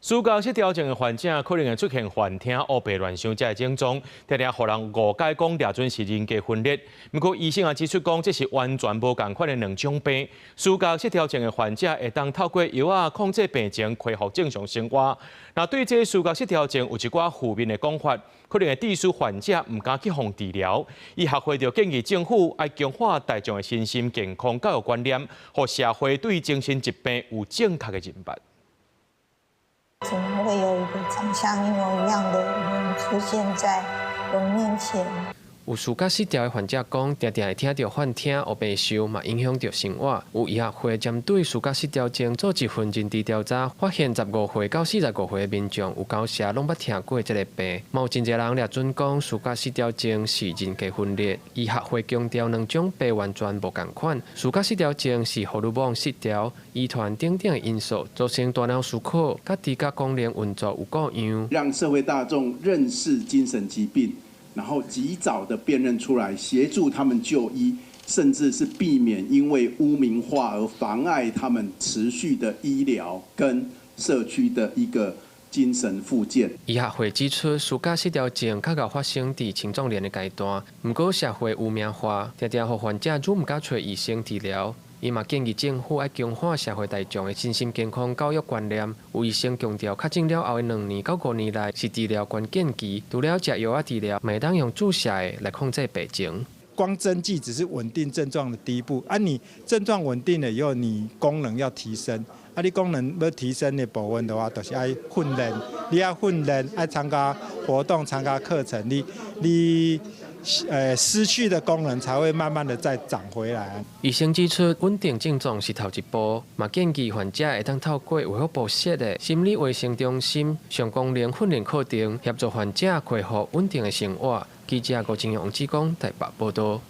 思覺失調症的患者可能會出現幻聽、烏白亂想這个症狀，常常予人誤解講掠準是人格分裂。毋過醫生也指出講，這是完全無仝款的兩種病。思覺失調症的患者會當透過藥仔控制病情，恢復正常生活。若對這个思覺失調症有一寡負面的講法，可能會致使患者毋敢去予治療。醫學會就建議政府愛強化大眾的身心健康教育觀念，予社會對精神疾病有正確的認識。怎麼會有一個長相一模一樣的人出現在我面前？有思覺失調的患者講，定定會聽著幻聽、烏白想，嘛影響著生活。有醫學會針對思覺失調症做一份認知調查，發現15歲到45歲的民眾有九成攏捌聽過這个病。嘛有真濟人掠準講思覺失調症是人格分裂。醫學會強調兩種病完全無仝款。思覺失調症是荷爾蒙失調、遺傳等等的因素造成大腦思考佮知覺功能運作有故障。讓社會大眾認識精神疾病，然後及早的辨認出來，協助他們就醫，甚至是避免因為污名化而妨礙他們持續的醫療跟社區的一個精神復健。醫學會指出，思覺失調症較𠢕發生佇青壯年的階段，毋過社會污名化，定定予患者愈毋敢揣醫生治療。伊嘛建議政府愛強化社會大眾的身心健康教育觀念。有醫生強調，確診了後的2年到5年內是治療關鍵期，除了食藥仔治療，嘛會當用注射的來控制病情。光針劑只是穩定症狀的第一步，啊，你症狀穩定了以後，你功能要提升，啊，你功能欲提升的部分的話，就是愛訓練，你愛訓練，愛參加活動、參加課程，你失去的功能才會慢慢的再長回來。醫生指出，穩定症狀是頭一步，嘛建議患者會當透過衛福部設的心理衛生中心上功能訓練課程，協助患者恢復穩定的生活。記者郭正陽、王志剛台北報道。